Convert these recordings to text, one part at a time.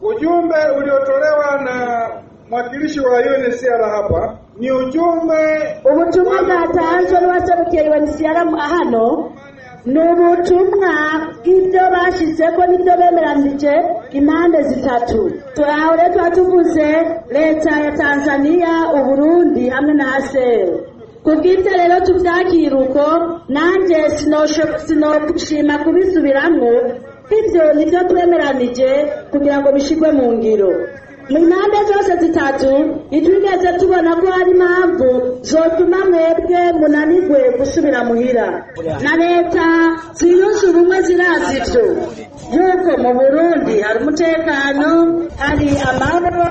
Ujumbe uliotolewa na mwakilishi wa UNHCR hapa ni ujumbe Ubutumwa bwatanzwe n'uwaserukiye UNHCR hano ni ubutumwa bw'ibyo bashyizeko n'ibyo bemeranije impande zitatu. Aho rero tuba tuvuze leta ya Tanzania, Uburundi hamwe na HCR. Kubw'ibyo rero tuvyakira uko, nanjye sinoshima kubisubiramwo. Ibyo nibyo twemeranije kugira ngo bishirwe mu ngiro mu mpande zose zitatu. Ntitwigeze tubona ko hari impamvu zotuma mwebwe munanigwe gusubira muhira. Na leta ziyunze ubumwe zirazi ivyo, yuko mu Burundi hari umutekano, hari amahoro.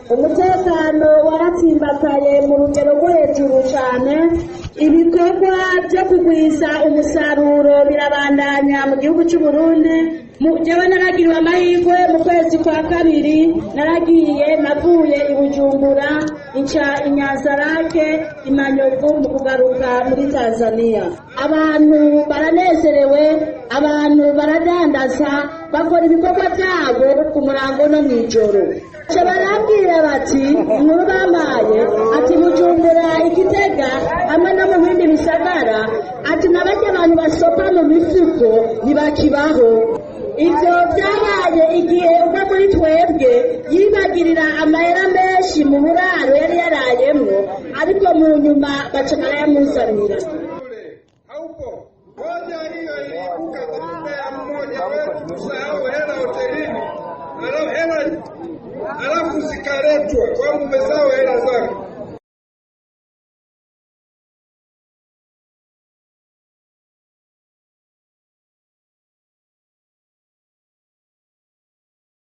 Umutekano waratsimbataye mu rugero rwo hejuru cyane. Ibikorwa byo kugwiza umusaruro birabandanya mu gihugu cy'u Burundi. Jewe naragiriwe amahirwe, mu kwezi kwa kabiri naragiye, navuye i Bujumbura nca i Nyanzarake, i Manyovu, mu kugaruka muri Tanzania. Abantu baranezerewe, abantu baradandaza, bakora ibikorwa byabo ku murango no mw'ijoro. Baca barambwira bati, inkuru bampaye ati Bujumbura, Igitega hamwe no mu bindi bisagara, ati nabarya abantu basopa mu mifuko ntibakibaho. Ibyo byabaye igihe umwe muri twebwe yibagirira amahera menshi mu buraro yari yarayemwo, ariko mu nyuma baca barayamuzanira. Haupo. Hoja hiyo iliibuka baada ya mmoja wetu kusahau hela hotelini, halafu hela halafu zikaletwa kwamba umesahau hela zako.